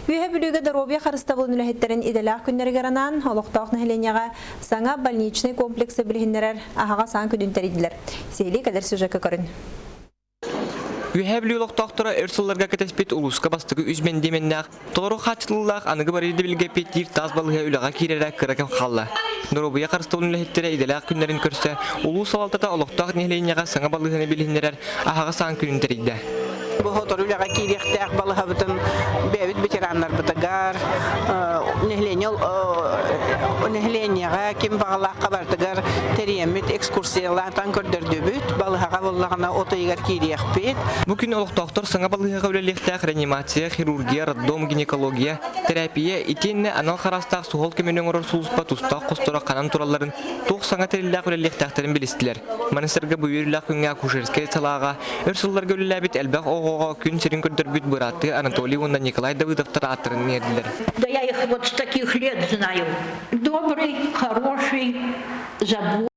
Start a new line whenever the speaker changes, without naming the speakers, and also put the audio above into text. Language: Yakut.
Үөһээ Бүлүүгэ доруобуйа харыстабылын үлэһиттэрин идэлээх күннэригэр анаан, олохтоох нэһилиэнньэҕэ саҥа больничнай комплексы билиһиннэрэр аһаҕас аан күнүн тэрийдилэр. Сиһилии кэлэр сюжекка көрүн.
Үөһээ Бүлүү олохтоохторо өр сылларга кэтэспит улууска бастакы үс мэндиэмэннээх, толору хааччыллыылаах аныгы бары ирдэбилгэ эппиэттиир таас балыыһа үлэҕэ киирэрэ кыра кэм хаалла. Доруобуйа харыстабылын үлэһиттэрэ идэлээх күннэрин көрсө, улуус салалтата олохтоох нэһилиэнньэҕэ саҥа балыыһаны билиһиннэрэр аһаҕас аан күнүн тэрийдэ.
Бу сотору үлэҕэ киириэхтээх балыһабытын бэйэбит ветераннарбытыгар, нэһилиэнньэ нэһилиэнньэҕэ ким баҕалаахха барытыгар тэрийэммит экскурсиялаатан көрдөрдүбүт. Балыһаҕа буоллаҕына от ыйыгар киириэхпит.
Бу күн олохтоохтор саҥа балыыһаҕа үлэлиэхтээх реанимация, хирургия, роддом, гинекология, терапия итиэннэ анал хараастаах суһал көмөнү оҥорор сулууспа тустаах хосторо ханан туралларын, туох саҥа тэриллээх үлэлиэхтээхтэрин билистилэр. Маны сэргэ бу үөрүүлээх күҥҥэ акушерскай салааҕа өр сылларга үлэлээбит элбэх оҕоҕо күн сирин көрдөрбүт бырааттыы Анатолий уонна Николай Давыдовтар ааттарын иҥэрдилэр.
Да я их вот с таких лет знаю. Добрый, хороший, заботливый.